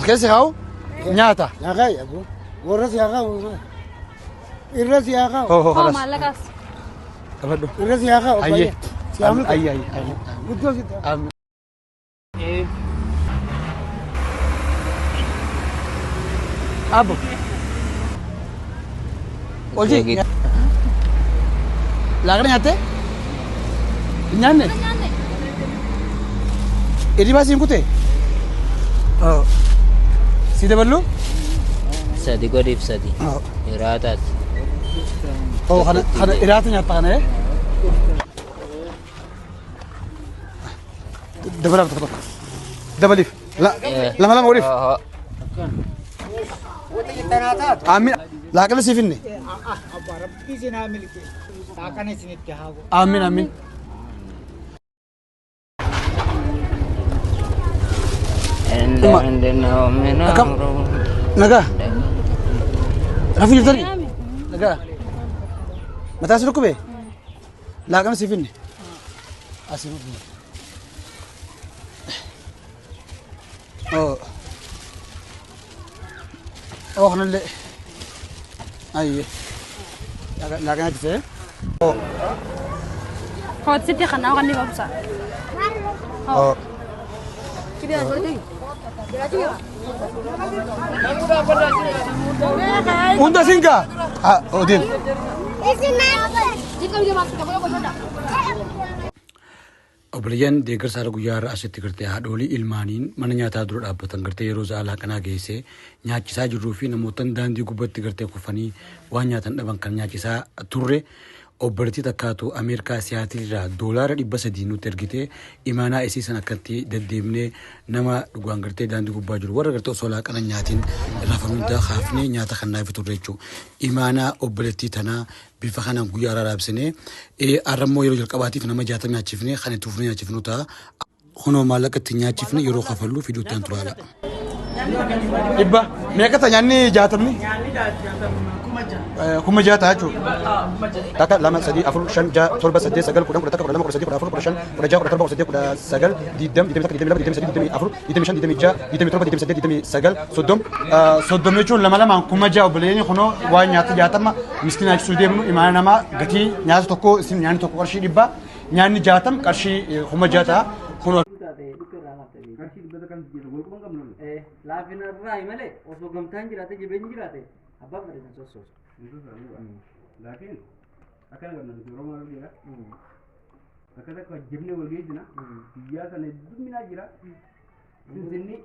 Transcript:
Keessa kaa'u nyaata. Yaa abu. Warra si haa kaa'u. Irra si haa kaa'u. Hoo hoo Hoo kalas. maallaqaas. Qabadhu. Irra si haa kaa'u. Ayyee. Si haa milkaa'u. Ayyee ayyee ayyee. Guddoo si ta'a. Amiin. Abbo. Olchi. Laaqana nyaattee? Hin nyaanne? Nyaanne. Hirribaa siin kutee? Si daballu? Sadi godhiif sadi. Hiraataati. Oo kana kana hiraata nyaatta kana eh? Dabalaaf tokko tokko. Dabaliif. Lama lama godhiif. Amiin. Laaqana siif hinne. Abbaa Rabbi isin haa milkeessu. Laaqana isinitti haa godhu. Amiin amiin. Akkam? Nagaa. Rafuu jirtanii? Nagaa. Mataa si dhukkube? Laaqana siif hinne. Asii dhukkube. Oo. Oo kanallee. Ayyee. Laaqana nyaachisee. Oo. Hoositti kanaa kan ni obsa. Oo. Hunda singa. Ah, odin. Obboleeyyan deeggarsa haala guyyaa har'a asitti gartee haadholii ilmaaniin mana nyaataa dura dhaabbatan gartee yeroo sa'a laaqanaa geessee nyaachisaa jirruu fi namootan daandii gubbatti gartee kufanii waan nyaatan dhaban kan nyaachisaa turre obboleettii takkaatu Ameerikaa Siyaatil irraa $300 nutti ergitee imaanaa isii san akkatti deddeemnee nama dhugaan gartee daandii gubbaa jiru warra gartee osoo laaqana nyaatiin rafan hunda kaafnee nyaata kannaafi turre jechuudha. Imaanaa obboleettii tanaa bifa kanaan guyyaa har'aa raabsinee har'a immoo yeroo jalqabaatiif nama 60 nyaachifnee kan itti fufnee nyaachifnu ta'a. Kunoo maallaqa ittiin nyaachifne yeroo kafallu fiduuttaan turaala. Dhibba meeqa ta'a nyaanni jaatamni? 6,000 ta'a jechuudha. 1 2 3 4 5 6 7 8 9 10 11 12 13 14 15 16 17 18 19 20 21 22 23 24 25 26 27 28 29 30 30 jechuun lama lamaan 6,000 obboleeyyan kunoo waan nyaata 60 miskiina nyaachisuu deemnu imaana namaa gatii nyaata tokko isin nyaanni tokko qarshii 100 nyaanni 60 qarshii 6,000 ta'a kunoo. Qarshii dhibba takkaan jijjiirra wal quban qabnu. Laafina irraa malee osoo gamtaan jiraate jabeenyi jiraate abbaan fedhe san sossoosu. Laakiin akkana qabna nuti Oromoo argeera. Akka takka jabnee wal geessina. Guyyaa sana hedduminaa jira. Sinsinni.